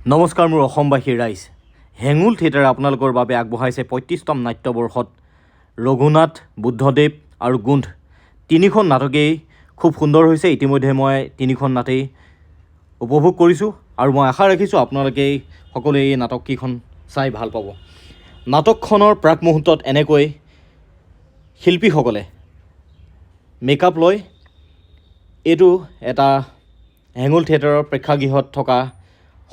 নমস্কাৰ মোৰ অসমবাসী ৰাইজ। হেঙুল থিয়েটাৰে আপোনালোকৰ বাবে আগবঢ়াইছে 35তম নাট্যবৰ্ষত ৰঘুনাথ, বুদ্ধদেৱ আৰু গোন্ধ। তিনিখন নাটকেই খুব সুন্দৰ হৈছে। ইতিমধ্যে মই তিনিখন নাটেই উপভোগ কৰিছোঁ আৰু মই আশা ৰাখিছোঁ, আপোনালোকে সকলোৱে এই নাটককেইখন চাই ভাল পাব। নাটকখনৰ প্ৰাক মুহূৰ্তত এনেকৈ শিল্পীসকলে মেকআপ লয়। এইটো এটা হেঙুল থিয়েটাৰৰ প্ৰেক্ষাগৃহত থকা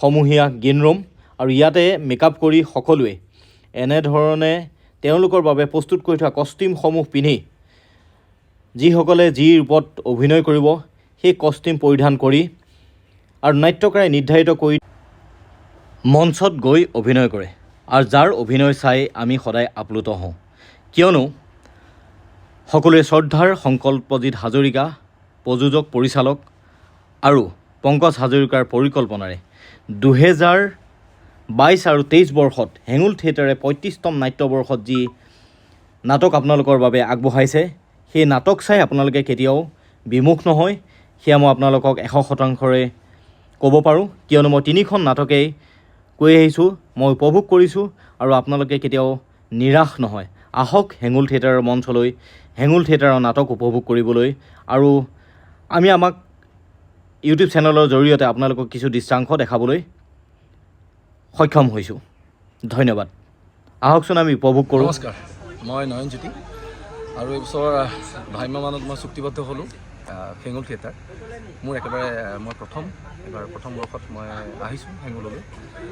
সমূহীয়া গ্ৰীণ ৰুম আৰু ইয়াতে মেকআপ কৰি সকলোৱে এনেধৰণে তেওঁলোকৰ বাবে প্ৰস্তুত কৰি থোৱা কষ্টিউমসমূহ পিন্ধি, যিসকলে যি ৰূপত অভিনয় কৰিব সেই কষ্টিউম পৰিধান কৰি আৰু নাট্যকাৰে নিৰ্ধাৰিত কৰি মঞ্চত গৈ অভিনয় কৰে আৰু যাৰ অভিনয় চাই আমি সদায় আপ্লুত হওঁ, কিয়নো সকলোৰে শ্ৰদ্ধাৰ সংকল্পজিৎ হাজৰিকা প্ৰযোজক, পৰিচালক আৰু পংকজ হাজৰিকাৰ পৰিকল্পনাৰে 2022 আৰু 23 বৰ্ষত হেঙুল থিয়েটাৰে 35তম নাট্যবৰ্ষত যি নাটক আপোনালোকৰ বাবে আগবঢ়াইছে, সেই নাটক চাই আপোনালোকে কেতিয়াও বিমুখ নহয়, সেয়া মই আপোনালোকক 100 শতাংশৰে ক'ব পাৰোঁ, কিয়নো মই তিনিখন নাটকেই কৈ আহিছোঁ, মই উপভোগ কৰিছোঁ আৰু আপোনালোকে কেতিয়াও নিৰাশ নহয়। আহক হেঙুল থিয়েটাৰৰ মঞ্চলৈ, হেঙুল থিয়েটাৰৰ নাটক উপভোগ কৰিবলৈ আৰু আমি আমাক ইউটিউব চেনেলৰ জৰিয়তে আপোনালোকক কিছু দৃশ্যাংশ দেখাবলৈ সক্ষম হৈছোঁ। ধন্যবাদ। আহকচোন, আমি উপভোগ কৰোঁ। নমস্কাৰ, মই নয়নজ্যোতি আৰু এইবছৰ ভ্ৰাম্যমাণত মই চুক্তিবদ্ধ হ'লোঁ হেঙুল থিয়েটাৰ। মোৰ একেবাৰে মই প্ৰথম এইবাৰ প্ৰথম বৰ্ষত মই আহিছোঁ হেঙুললৈ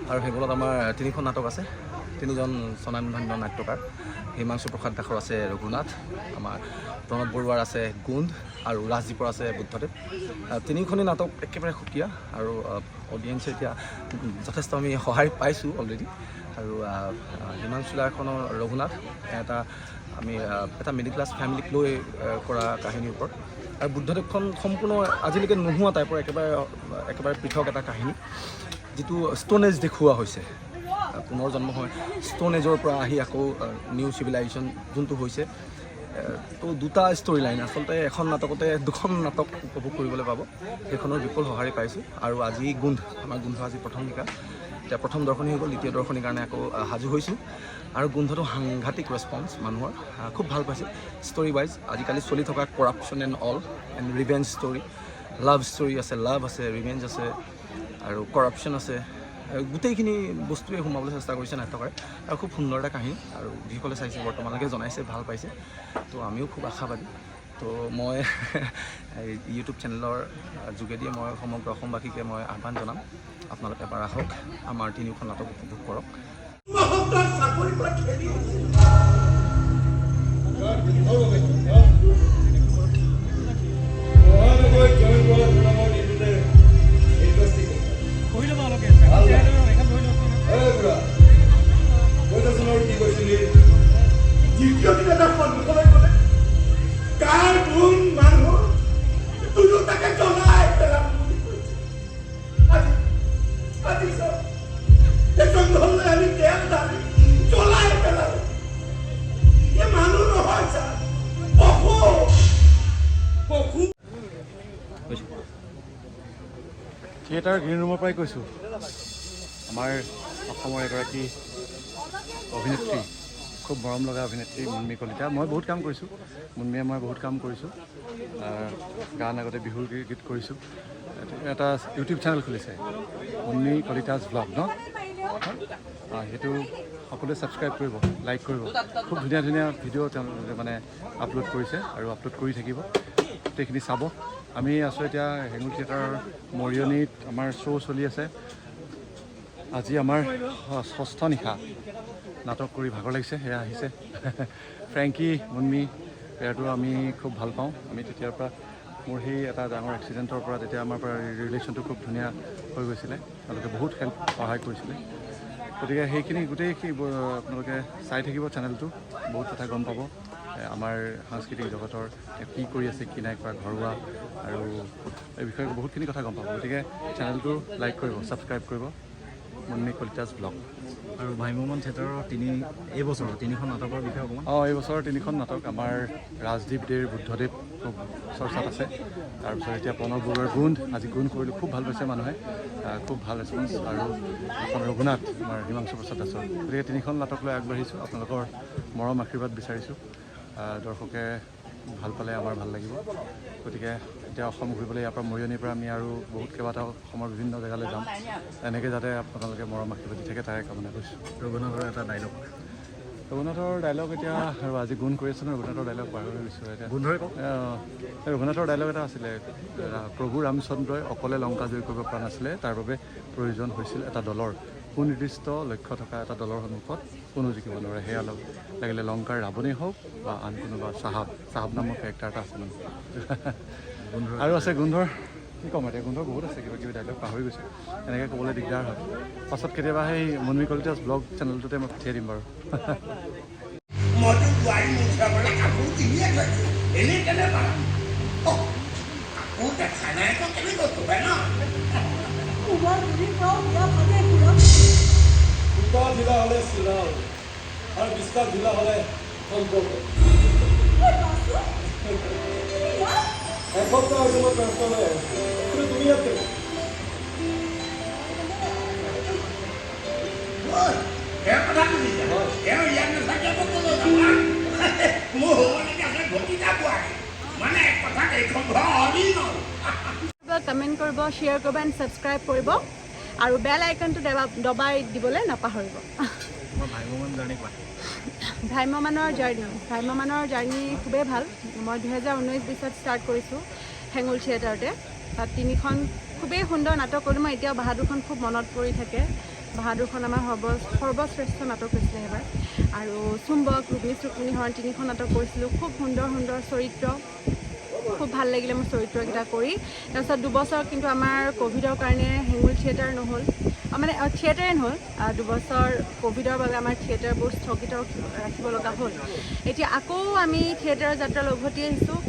আৰু হেঙুলত আমাৰ তিনিখন নাটক আছে। তিনিজন স্বনামধন্য নাট্যকাৰ। হিমাংশু প্ৰসাদ দাসৰ আছে ৰঘুনাথ, আমাৰ প্ৰণৱ বৰুৱাৰ আছে গোন্ধ আৰু ৰাজদ্বীপৰ আছে বুদ্ধদেৱ। তিনিখনেই নাটক একেবাৰে সুকীয়া আৰু অডিয়েঞ্চে এতিয়া যথেষ্ট আমি সঁহাৰি পাইছোঁ অলৰেডি। আৰু আহ, আহ, হিমাংশু দাসখনৰ ৰঘুনাথ এটা আমি এটা মিডিল ক্লাছ ফেমিলিক লৈ কৰা কাহিনীৰ ওপৰত আৰু বুদ্ধদেৱখন সম্পূৰ্ণ আজিলৈকে নোহোৱা টাইপৰ একেবাৰে একেবাৰে পৃথক এটা কাহিনী, যিটো ষ্ট'ন এজ দেখুওৱা হৈছে। পুনৰ জন্ম হয়, ষ্ট'ন এজৰ পৰা আহি আকৌ নিউ চিভিলাইজেশ্যন যোনটো হৈছে। তো দুটা ষ্টৰী লাইন, আচলতে এখন নাটকতে দুখন নাটক উপভোগ কৰিবলৈ পাব। সেইখনৰ বিপুল সঁহাৰি পাইছোঁ। আৰু আজি গোন্ধ, আমাৰ গোন্ধ আজি প্ৰথম নিশা। এতিয়া প্ৰথম দৰ্শনী হৈ গ'ল, দ্বিতীয় দৰ্শনীৰ কাৰণে আকৌ সাজু হৈছোঁ। আৰু গোন্ধটো সাংঘাতিক ৰেচপঞ্চ মানুহৰ, খুব ভাল পাইছে। ষ্টৰী ৱাইজ আজিকালি চলি থকা corruption and all and revenge story, love story আছে, লাভ আছে, ৰিভেঞ্জ আছে আৰু কৰাপশ্যন আছে। আৰু গোটেইখিনি বস্তুৱে সোমাবলৈ চেষ্টা কৰিছে নাট্যকাৰে আৰু খুব সুন্দৰ এটা কাহিনী। আৰু যিসকলে চাইছে, বৰ্তমানলৈকে জনাইছে ভাল পাইছে, তো আমিও খুব আশাবাদী। তো মই এই ইউটিউব চেনেলৰ যোগেদিয়ে মই সমগ্ৰ অসমবাসীকে মই আহ্বান জনাম, আপোনালোকে এবাৰ আহক, আমাৰ তিনিওখন নাটক উপভোগ কৰক। মহন্তৰ চাকৰিৰ পৰা খেদি দিছিল। মহানগৰ জইন কৰা নামৰ দিনটোতে ইণ্টাৰেষ্টিং। এই বুঢ়া, কৈ দেচোন আৰু কি কৈছিলি? দ্বিতীয় দিনা তাৰ সন্মুখলৈ গ'লে কাৰ কোন মানুহ দুয়োটাকে জ্বলাই পেলাম বুলি কৈছে। আজি আজি চাওক, এই জংঘললৈ আনি তেল ঢালি জ্বলাই পেলালে। এই মানুহ নহয় ছাৰ, পশু, পশু। থিয়েটাৰ গ্ৰীণ ৰুমৰ পৰাই কৈছোঁ। আমাৰ অসমৰ এগৰাকী অভিনেত্ৰী, খুব মৰম লগা অভিনেত্ৰী মুনমী কলিতা। মই বহুত কাম কৰিছোঁ, মুনমীয়ে মই বহুত কাম কৰিছোঁ। গান আগতে বিহুৰ গীত কৰিছোঁ। এটা ইউটিউব চেনেল খুলিছে, মুনমী কলিতাজ ব্লগ ন। অঁ, সেইটো সকলোৱে ছাবস্ক্ৰাইব কৰিব, লাইক কৰিব। খুব ধুনীয়া ধুনীয়া ভিডিঅ' তেওঁলোকে মানে আপলোড কৰিছে আৰু আপলোড কৰি থাকিব। গোটেইখিনি চাব। আমি আছোঁ এতিয়া হেঙুল থিয়েটাৰৰ মৰিয়নিত, আমাৰ শ্ব' চলি আছে। আজি আমাৰ ষষ্ঠ নিশা। নাটক কৰি ভাগৰ লাগিছে, সেয়া আহিছে ফ্ৰেংকি মুনমি পেয়াৰটো। আমি খুব ভাল পাওঁ। আমি তেতিয়াৰ পৰা, মোৰ সেই এটা ডাঙৰ এক্সিডেণ্টৰ পৰা তেতিয়া আমাৰ পৰা ৰিলেশ্যনটো খুব ধুনীয়া হৈ গৈছিলে। তেওঁলোকে বহুত হেল্প, সহায় কৰিছিলে। গতিকে সেইখিনি গোটেইখিনি আপোনালোকে চাই থাকিব চেনেলটো, বহুত কথা গম পাব। আমাৰ সাংস্কৃতিক জগতৰ তেওঁ কি কৰি আছে, কি নাই কৰা, ঘৰুৱা আৰু এই বিষয়ে বহুতখিনি কথা গম পাব। গতিকে চেনেলটো লাইক কৰিব, ছাবস্ক্ৰাইব কৰিব। মুন্মি কলিতাজ ব্লগ। আৰু ভ্ৰাম্যমাণ থিয়েটাৰৰ এইবছৰৰ তিনিখন নাটকৰ বিষয়ে অকণমান। অঁ, এইবছৰৰ তিনিখন নাটক আমাৰ ৰাজদীপ দেৰ বুদ্ধদেৱ খুব চৰ্চাত আছে। তাৰপিছত এতিয়া প্ৰণৱ বৰুৱাৰ গোন্ধ, আজি গোন্ধ কৰিলোঁ, খুব ভাল পাইছে মানুহে, খুব ভাল ৰেচপন্স। আৰু এখন ৰঘুনাথ আমাৰ হিমাংশু প্ৰসাদ দাসৰ। গতিকে তিনিখন নাটক লৈ আগবাঢ়িছোঁ। আপোনালোকৰ মৰম আশীৰ্বাদ বিচাৰিছোঁ। দৰ্শকে ভাল পালে আমাৰ ভাল লাগিব। গতিকে এতিয়া অসম ঘূৰিবলৈ ইয়াৰ পৰা মৰিয়নিৰ পৰা আমি আৰু বহুত কেইবাটাও অসমৰ বিভিন্ন জেগালৈ যাম। এনেকৈ যাতে আপোনালোকে মৰম আশীৰ্বাদ দি থাকে, তাৰে কামনা কৰিছোঁ। ৰঘুনাথৰ এটা ডাইলগ। ৰঘুনাথৰ ডাইলগ এতিয়া আৰু আজি গুণ কৰি আছোঁ ন, ৰঘুনাথৰ ডাইলগ পাহৰি গৈছোঁ এতিয়া। গোন্ধৰে কওক। ৰঘুনাথৰ ডাইলগ এটা আছিলে, প্ৰভু ৰামচন্দ্ৰই অকলে লংকা জয় কৰিব পৰা নাছিলে, তাৰ বাবে প্ৰয়োজন হৈছিল এটা দলৰ। সুনিৰ্দিষ্ট লক্ষ্য থকা এটা দলৰ সন্মুখত কোনো জিকিব নোৱাৰে, সেয়া লাগিলে লংকাৰ ৰাৱণেই হওক বা আন কোনোবা চাহাব। চাহাব নামৰ কেৰেক্টাৰ এটা আছে মানে। আৰু আছে গোন্ধৰ, কি ক'ম এতিয়া, গোন্ধৰ বহুত আছে কিবা কিবি ডাইলগ, পাহৰি গৈছোঁ। এনেকৈ ক'বলৈ দিগদাৰ হয়। পাছত কেতিয়াবা সেই মুন্মি কলিতাজ ব্লগ চেনেলটোতে মই পঠিয়াই দিম বাৰু। মইতো বোৱাৰী মুচাবলৈ কাপোৰ কিনিয়ে থৈছো, এনেই কেনে পাম? কাপোৰ দেখা নাই আকৌ, কেনেকৈ থবে ন? তোমাৰ গুৰিৰ পৰাও বিয়া ভাগে খুৰা। সূতা ঢিলা হ'লে চিলাও আৰু বিশ্বাস ঢিলা হ'লে সম্পৰ্ক। ঐ বাচু, তুমি ইয়াত? এসপ্তাহ হৈছে মই ট্ৰেন্সফাৰ হৈ আহিছোঁ, কিন্তু তুমি ইয়াত কেনেকৈ? ঐ, তেওঁৰ কথা শুনিছা? তেওঁ ইয়াত নাথাকে আকৌ ক'লৈ যাব, হা? মোৰ হ'বলগীয়া আছে ভতিজা বোৱাৰী, মানে এক কথাত এইখন ঘৰ অধীন। কমেণ্ট কৰিব, শ্বেয়াৰ কৰিব এণ্ড ছাবস্ক্ৰাইব কৰিব আৰু বেল আইকনটো দবাই দিবলৈ নাপাহৰিব। তোমাৰ ভ্ৰাম্যমাণ জাৰ্ণি কোৱা। ভ্ৰাম্যমাণৰ জাৰ্ণি খুবেই ভাল। মই 2019-20ত ষ্টাৰ্ট কৰিছোঁ হেঙুল থিয়েটাৰতে। তাত তিনিখন খুবেই সুন্দৰ নাটক কৰিলোঁ। মই এতিয়াও বাহাদুৰখন খুব মনত পৰি থাকে। বাহাদুৰখন আমাৰ সৰ্বশ্ৰেষ্ঠ নাটক হৈছিলে সেইবাৰ। আৰু চুম্বক, ৰুক্মিণী ৰুক্মিণী হৰণ, তিনিখন নাটক কৰিছিলোঁ। খুব সুন্দৰ সুন্দৰ চৰিত্ৰ, খুব ভাল লাগিলে মোৰ চৰিত্ৰকেইটা কৰি। তাৰপিছত 2 বছৰ কিন্তু আমাৰ ক'ভিডৰ কাৰণে হেঙুল থিয়েটাৰ নহ'ল, মানে থিয়েটাৰে নহ'ল। 2 বছৰ ক'ভিডৰ বাবে আমাৰ থিয়েটাৰবোৰ স্থগিত ৰাখিব লগা হ'ল। এতিয়া আকৌ আমি থিয়েটাৰৰ যাত্ৰালৈ উভতি আহিছোঁ।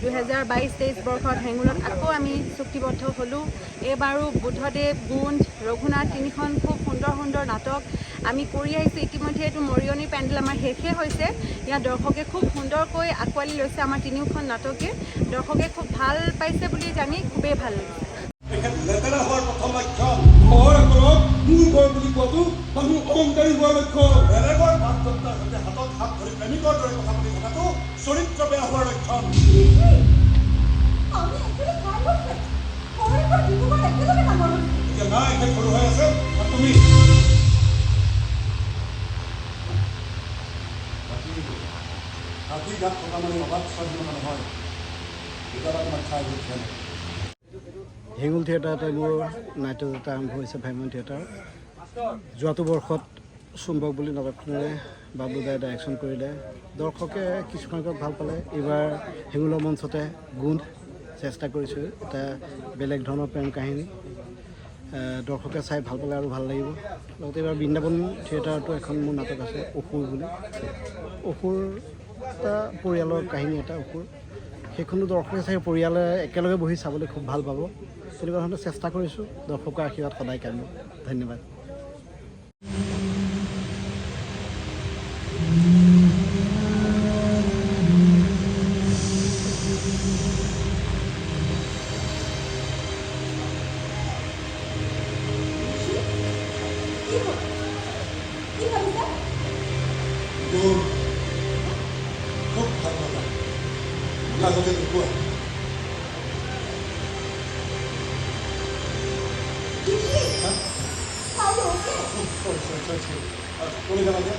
2022-23 বৰ্ষত হেঙুলত আকৌ আমি চুক্তিবদ্ধ হ'লোঁ। এইবাৰো বুদ্ধদেৱ, গোন্ধ, ৰঘুনাথ তিনিখন খুব সুন্দৰ সুন্দৰ নাটক আমি কৰি আহিছোঁ। ইতিমধ্যে এইটো মৰিয়নি পেণ্ডেল আমাৰ শেষেই হৈছে। ইয়াত দৰ্শকে খুব সুন্দৰকৈ আঁকোৱালি লৈছে আমাৰ তিনিওখন নাটকে। দৰ্শকে খুব ভাল পাইছে বুলি জানি খুবেই ভাল লাগিছে। তেখেত লেতেৰা হোৱাৰ প্ৰথম লক্ষণ। ঘৰ এখনক মোৰ ঘৰ বুলি কোৱাটো মানুহ অহংকাৰী হোৱাৰ লক্ষণ। বেলেগৰ বাগদত্তাৰ সৈতে হাতত হাত ধৰি প্ৰেমিকৰ দৰে কথা পাতি থকাটো চৰিত্ৰ বেয়া হোৱাৰ লক্ষণ। আমি একেলগে কাৰ লগত সৰুৰে পৰা ডিব্ৰুগড় একেলগে ডাঙৰ হৈছোঁ। এতিয়া নাই, সেই সৰু হৈ আছে আৰু তুমি ৰাতি গাত থকা মানে অবাধ স্বাধীনতা নহয়। কেতিয়াবা তোমাক খাই বহুত খেল। হেঙুল থিয়েটাৰতে মোৰ নাট্যযাত্ৰা আৰম্ভ হৈছে, ভ্ৰাম্যমাণ থিয়েটাৰ। যোৱাটো বৰ্ষত চুম্বক বুলি নাটকখনেৰে বাবলু দাই ডাইৰেকশ্যন কৰিলে। দৰ্শকে কিছুসংখ্যক ভাল পালে। এইবাৰ হেঙুলৰ মঞ্চতে গোন্ধ চেষ্টা কৰিছোঁ, এটা বেলেগ ধৰণৰ প্ৰেম কাহিনী। দৰ্শকে চাই ভাল পালে আৰু ভাল লাগিব। লগতে এইবাৰ বৃন্দাবন থিয়েটাৰতো এখন মোৰ নাটক আছে, অসুৰ বুলি। অসুৰ এটা পৰিয়ালৰ কাহিনী এটা অসুৰ। সেইখনো দৰ্শকে চাই পৰিয়ালে একেলগে বহি চাবলৈ খুব ভাল পাব। তেনেকুৱা ধৰণৰ চেষ্টা কৰিছোঁ। দৰ্শকৰ আশীৰ্বাদ সদায় কাম্য। ধন্যবাদ। কি হ'ল? কি ভাবিছা? মোৰ খুব ভাল লগা আগতে নোকোৱা। ঋষি, are you okay? Sorry, sorry, sorry, sorry. ক'লৈ যাবা এতিয়া?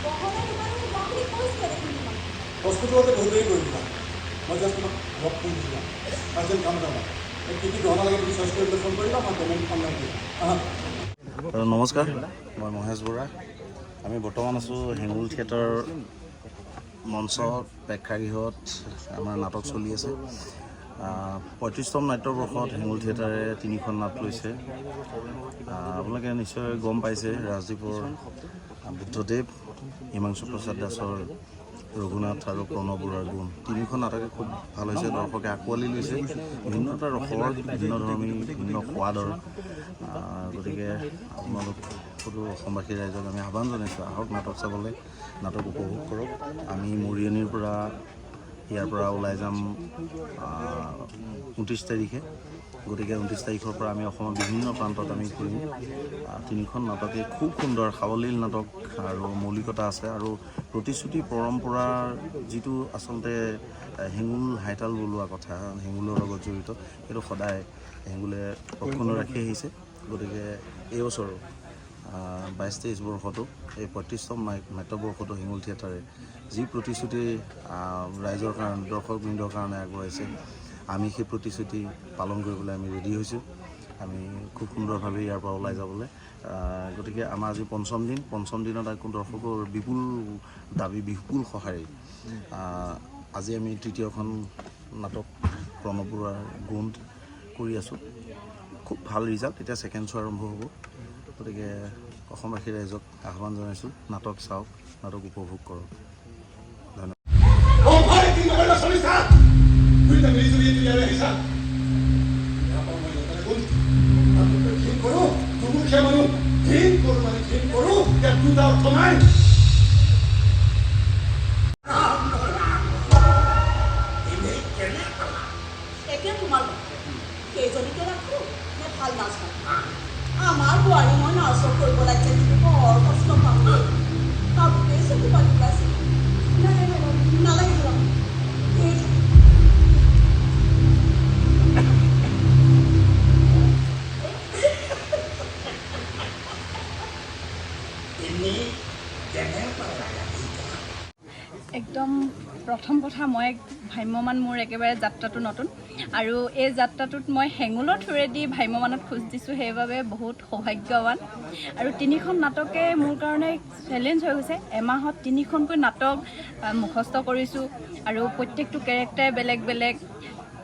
গহনা দোকানলৈ যাম বুলি কৈছিলে দেখোন তোমাক। হস্পিটেলতে বহুত দেৰি কৰি দিলা। মই জাষ্ট তোমাক ড্ৰপ কৰি গুচি যাম। আৰ্জেণ্ট কাম এটা ওলাল। এই কি কি গহনা লাগে তুমি চইচ কৰি পেলাই ফোন কৰিবা, মই পে'মেণ্ট অনলাইন কৰিম। আহা। নমস্কাৰ, মই মহেশ বৰা। আমি বৰ্তমান আছোঁ হেঙুল থিয়েটাৰ মঞ্চ প্ৰেক্ষাগৃহত। আমাৰ নাটক চলি আছে। 35তম নাট্যবৰ্ষত হেঙুল থিয়েটাৰে তিনিখন নাট লৈছে। আপোনালোকে নিশ্চয় গম পাইছে, ৰাজদ্বীপৰ বুদ্ধদেৱ, হিমাংশু প্ৰসাদ দাসৰ ৰঘুনাথ আৰু প্ৰণৱ বৰুৱাৰ গুণ। তিনিখন নাটকে খুব ভাল হৈছে, দৰ্শকে আঁকোৱালি লৈছে। ভিন্ন এটা ৰসৰ, ভিন্ন ধৰ্মী, ভিন্ন সোৱাদৰ। গতিকে আপোনালোক সকলো অসমবাসী ৰাইজক আমি আহ্বান জনাইছোঁ, আহক নাটক চাবলৈ, নাটক উপভোগ কৰক। আমি মৰিয়নিৰ পৰা ইয়াৰ পৰা ওলাই যাম 29 তাৰিখে। গতিকে 29 তাৰিখৰ পৰা আমি অসমৰ বিভিন্ন প্ৰান্তত আমি ফুৰিম। তিনিখন নাটকে খুব সুন্দৰ সাৱলীল নাটক আৰু মৌলিকতা আছে আৰু প্ৰতিশ্ৰুতি পৰম্পৰাৰ যিটো আচলতে হেঙুল হাইতাল বোলোৱা কথা, হেঙুলৰ লগত জড়িত, সেইটো সদায় হেঙুলে অক্ষুণ্ণ ৰাখি আহিছে। গতিকে এইবছৰো 22-23 বৰ্ষতো, এই 35তম নাট্যবৰ্ষতো হেঙুল থিয়েটাৰে যি প্ৰতিশ্ৰুতি ৰাইজৰ কাৰণে, দৰ্শকবৃন্দৰ কাৰণে আগবঢ়াইছে, আমি সেই প্ৰতিশ্ৰুতি পালন কৰিবলৈ আমি ৰেডি হৈছোঁ। আমি খুব সুন্দৰভাৱে ইয়াৰ পৰা ওলাই যাবলৈ। গতিকে আমাৰ আজি পঞ্চম দিন। পঞ্চম দিনত আকৌ দৰ্শকৰ বিপুল দাবী, বিপুল সঁহাৰি। আজি আমি তৃতীয়খন নাটক প্ৰণৱ বৰুৱাৰ গোন্ধ কৰি আছোঁ। খুব ভাল ৰিজাল্ট। এতিয়া ছেকেণ্ড শ্ব' আৰম্ভ হ'ব। গতিকে অসমবাসী ৰাইজক আহ্বান জনাইছোঁ, নাটক চাওক, নাটক উপভোগ কৰক। ধন্যবাদ। অ ভাই, কি নকৰিবা চলিছা? দুইটা মিলি জুলি ইয়ালৈ আহিছা। বেয়া পাওঁ মই দেউতাৰে গুণ। আৰু ঘিণ কৰোঁ দুমুখীয়া মানুহ। ঘিণ কৰোঁ মানে ঘিণ কৰোঁ, ইয়াত দুটা অৰ্থ নাই। ৰাম ৰাম, এনেই কেনে পালা? এতিয়া তোমাৰ কথা, সেইজনীকে ৰাখোঁ নে ভাল নাৰ্ছ ৰাখোঁ? আমাৰ বোৱাৰী মই নাৰ্ছক কৰিব লাগিলে কিন্তু বৰ কষ্ট পাম দেই। ভাবোঁতেই চকু পানী ওলাইছে। নাই নাই, নালাগে যোৱা। এই এনেই কেনে পালা ৰাধিকা? একদম প্ৰথম কথা, মই ভ্ৰাম্যমান মোৰ একেবাৰে যাত্ৰাটো নতুন আৰু এই যাত্ৰাটোত মই হেঙুলৰ থ্ৰুৱেদি ভ্ৰাম্যমানত খোজ দিছোঁ, সেইবাবে বহুত সৌভাগ্যৱান। আৰু তিনিখন নাটকে মোৰ কাৰণে চেলেঞ্জ হৈ গৈছে। এমাহত তিনিখনকৈ নাটক মুখস্থ কৰিছোঁ আৰু প্ৰত্যেকটো কেৰেক্টাৰ বেলেগ বেলেগ।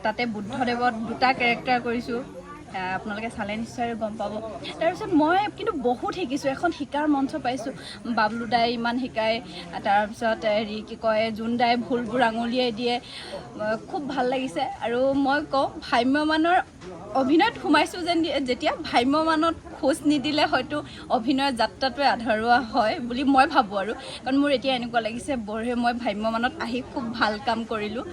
তাতে বুদ্ধদেৱত দুটা কেৰেক্টাৰ কৰিছোঁ। আপোনালোকে চালে নিশ্চয় গম পাব। তাৰপিছত মই কিন্তু বহুত শিকিছোঁ, এখন শিকাৰ মঞ্চ পাইছোঁ। বাবলু দাই ইমান শিকায়, তাৰপিছত হেৰি কি কয়, জোন দাই ভুলবোৰ আঙুলিয়াই দিয়ে। খুব ভাল লাগিছে। আৰু মই কওঁ, ভ্ৰাম্যমানৰ অভিনয়ত সোমাইছোঁ যেন যেতিয়া ভ্ৰাম্যমানত খোজ নিদিলে হয়তো অভিনয়ৰ যাত্ৰাটোৱে আধৰুৱা হয় বুলি মই ভাবোঁ। আৰু কাৰণ মোৰ এতিয়া এনেকুৱা লাগিছে, বৰহে মই ভ্ৰাম্যমানত আহি খুব ভাল কাম কৰিলোঁ।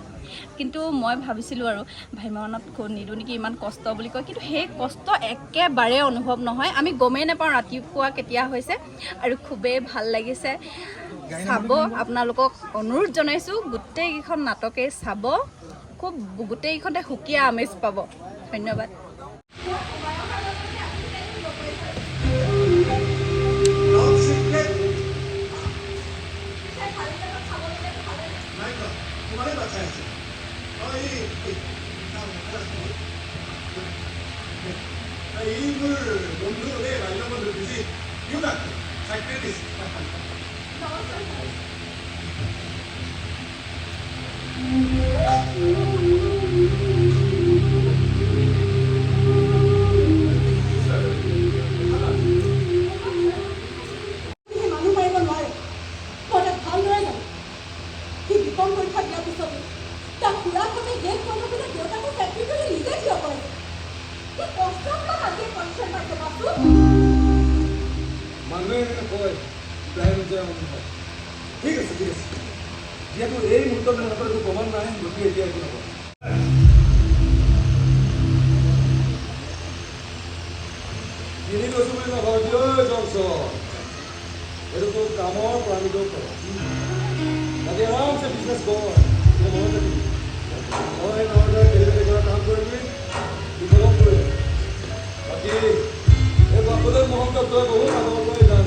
কিন্তু মই ভাবিছিলোঁ আৰু ভ্ৰাম্যমানত নিদিওঁ নেকি, ইমান কষ্ট বুলি কয়, কিন্তু সেই কষ্ট একেবাৰে অনুভৱ নহয়। আমি গমেই নাপাওঁ ৰাতিপুৱা কেতিয়া হৈছে। আৰু খুবেই ভাল লাগিছে। চাব, আপোনালোকক অনুৰোধ জনাইছোঁ, গোটেইকেইখন নাটকেই চাব। খুব গোটেইকেইখনতে সুকীয়া আমেজ পাব। ধন্যবাদ। Top secret. নাই কোৱা, তোমাৰে বাট চাই আছো। অ, এই মোৰ বন্ধু দেই, বাল্য বন্ধু বিজিত, ইউ ডাক্তৰ, চাইক্ৰেটিষ্ট। সি মানুহ মাৰিব নোৱাৰে, মই তাক ভালদৰে জানো। সি বিকম পৰীক্ষা দিয়াৰ পিছতো তাক খুৰাকহঁতে শেষ কৰিব বুলি দেউতাকৰ ফেক্টৰীটো সি নিজে থিয় কৰাইছে। সি কষ্টৰ ফলত আজি এই পজিশ্যন পাইছে বাচু। মানুহে এনেকৈ কয়, ইব্ৰাহিম যে অন্ধ। ঠিক আছে, ঠিক আছে। যিহেতু এই মুহূৰ্তত মোৰ হাতত একো প্ৰমাণ নাই, গতিকে এতিয়া একো নকওঁ। কিনি লৈছো বুলি নাভাবিবি ঐ জনচন, এইটো তোৰ কামৰ প্ৰাণীটো কৰ। বাকী আৰামছে বিজনেছ কৰ, কিন্তু মনত ৰাখিবি, মই নহ'লে খেলি কৰা কাম কৰিবি, বিফলত কৰিবি। বাকী এই বাসুদেৱ মহন্ত তই বহুত আগৰ পৰাই জান।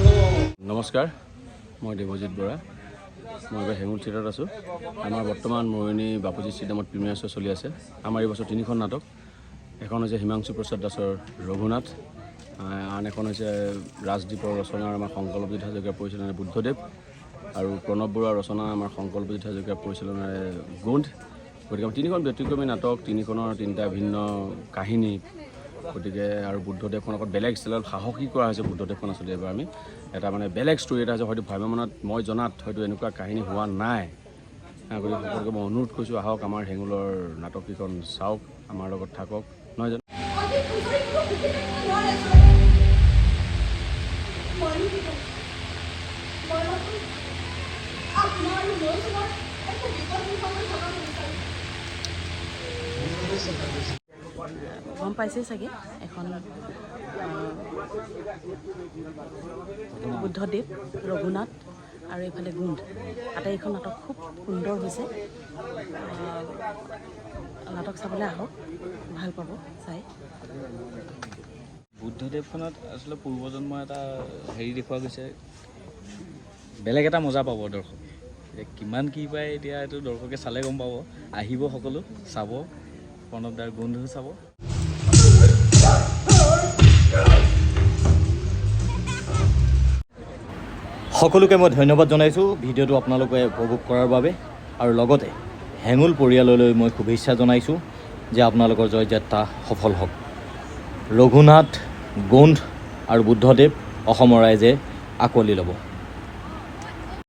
নমস্কাৰ, মই দেৱজিৎ বৰা। মই এইবাৰ হেঙুল থিয়েটাৰত আছোঁ। আমাৰ বৰ্তমান মৰিয়নি বাপুজী ষ্টেডিয়ামত প্ৰিমিয়াৰ শ্ব' চলি আছে। আমাৰ এই বছৰ তিনিখন নাটক। এখন হৈছে হিমাংশু প্ৰসাদ দাসৰ ৰঘুনাথ, আন এখন হৈছে ৰাজদ্বীপৰ ৰচনাৰ আমাৰ সংকল্পজিৎ হাজৰিকাৰ পৰিচালনাৰে বুদ্ধদেৱ, আৰু প্ৰণৱ বৰুৱাৰ ৰচনা আমাৰ সংকল্পজিৎ হাজৰিকাৰ পৰিচালনাৰে গোন্ধ। গতিকে আমাৰ তিনিখন ব্যতিক্ৰমী নাটক, তিনিখনৰ তিনিটা ভিন্ন কাহিনী। গতিকে আৰু বুদ্ধদেৱখন অকণ বেলেগ ষ্টাইলত সাহসী কৰা হৈছে। বুদ্ধদেৱখন আচলতে এবাৰ আমি এটা মানে বেলেগ ষ্টৰী এটা হৈছে। হয়তো ভ্ৰাম্যমানত মই জনাত হয়তো এনেকুৱা কাহিনী হোৱা নাই। গতিকে সকলোকে মই অনুৰোধ কৰিছোঁ, আহক আমাৰ হেঙুলৰ নাটককেইখন চাওক, আমাৰ লগত থাকক, নহয় জানো? আজি খুচৰি কোনো সুখী থাকিব নোৱাৰে আচলতে। মইনো কি কৰিম? মই মাথোঁ আপোনাৰ আৰু মোৰ জীৱনত একো বিপদ নোহোৱাকৈ থকাটো বিচাৰোঁ। গম পাইছেই চাগে, এখন বুদ্ধদেৱ, ৰঘুনাথ আৰু এইফালে গোন্ধ, আটাইকেইখন নাটক খুব সুন্দৰ হৈছে। নাটক চাবলৈ আহক, ভাল পাব চাই। বুদ্ধদেৱখনত আচলতে পূৰ্বজন্মৰ এটা হেৰি দেখুওৱা গৈছে, বেলেগ এটা মজা পাব দৰ্শকে। এতিয়া কিমান কি পায়, এতিয়া এইটো দৰ্শকে চালে গম পাব। আহিব সকলো, চাব, প্ৰণৱ দাৰ গোন্ধো চাব। সকলোকে মই ধন্যবাদ জনাইছোঁ ভিডিঅ'টো আপোনালোকে উপভোগ কৰাৰ বাবে আৰু লগতে হেঙুল পৰিয়াললৈ মই শুভেচ্ছা জনাইছোঁ যে আপোনালোকৰ জয়যাত্ৰা সফল হওক। ৰঘুনাথ, গোন্ধ আৰু বুদ্ধদেৱ অসমৰ ৰাইজে আঁকোৱালি ল'ব।